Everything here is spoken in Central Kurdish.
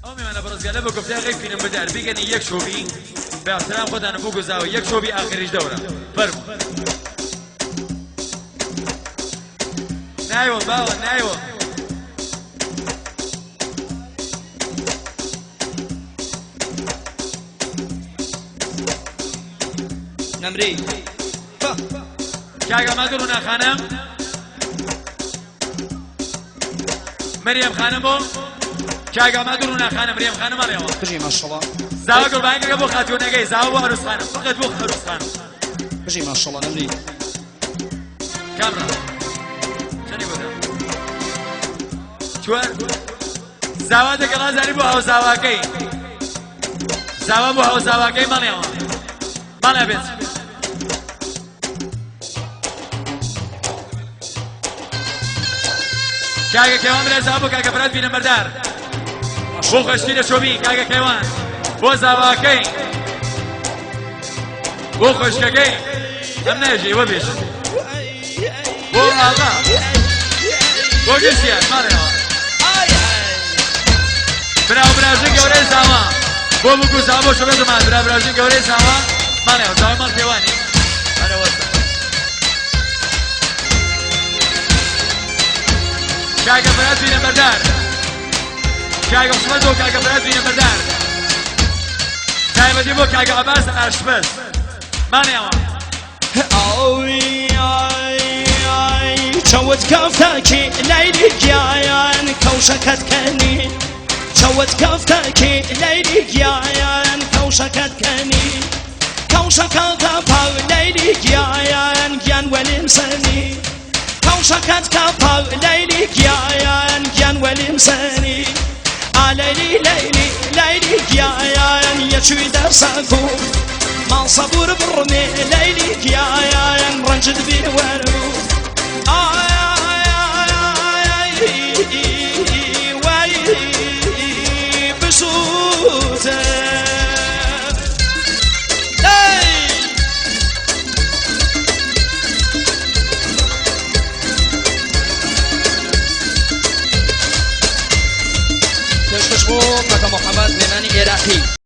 ئەو میوانە بەڕێزگە لە بۆ گفتای غەیب فیلم بدار بیگەنی یەک شۆبی بە احترام خۆتان بۆ گوزاوە یەک شۆبی ئاخریش دەورە فەرموو نایوە باوە نایوە نەمری کاکە مادە ڕوونا خانم مریەم خانم بۆ کاکە مادە ڕوونا خانم مریەم خانم ئەڵێەوە بژی ماشەڵا زاوا گوڵبانگەکە بۆ خاتوونەکەی زاوا بۆ عروس خانم فقط بۆ عروس خانم بژی ماشەڵا نەمری کامرا چەنی بۆ چوار زاوا دەگەڵا زانی بۆ هاوزاواکەی زاوا بۆ هاوزاواکەی مەڵێەوە مەڵێ بێت کاکە کەیوان برای زاوا بۆ کاکە فەرهاد بینەمەردار بۆ خەشتی لە شۆبی کاکە کەیوان بۆ زاواکەی بۆ خۆشکەکەی ئەم ناژی وە بێژ بۆ ئاغا بۆ گشتیان ماڵێەوە برا و براژن گەورەی زاوا بۆ بوو زاوا بۆ شۆبێ دەمان برا براژن گەورەی زاوا ماڵێەوە زاوای ماڵ پێوانی ئەرە وەسە کاکە فەرهاد بینەمەردار کاکە عوسمان بۆ کاکە فەرهاد بینەمەردار تایبەتی بۆ کاکە عەباس ئاشپەز ماڵێەوە چەوت کەفتەکی لەیلی گیان کەوشەکەت کەنی چەوت کەفتەکی لەیلی گیان کەوشەکەت کەنی کەوشەکەتە پاو لەیلی گیان گیان وەلیم سەنی کەوشەکەت کە پاو لەیلی گیان گیان وەلیم سەنی ئالەیلی لەیلی لەیلی گیان یەچوی دەرسەکو ماڵ سەبور بڕمێ لەیلی گیان ڕەنجت بیوەربوو وای بسووتە پێشکەش بۆ کاکە محەممەد مێمانی عێراقی.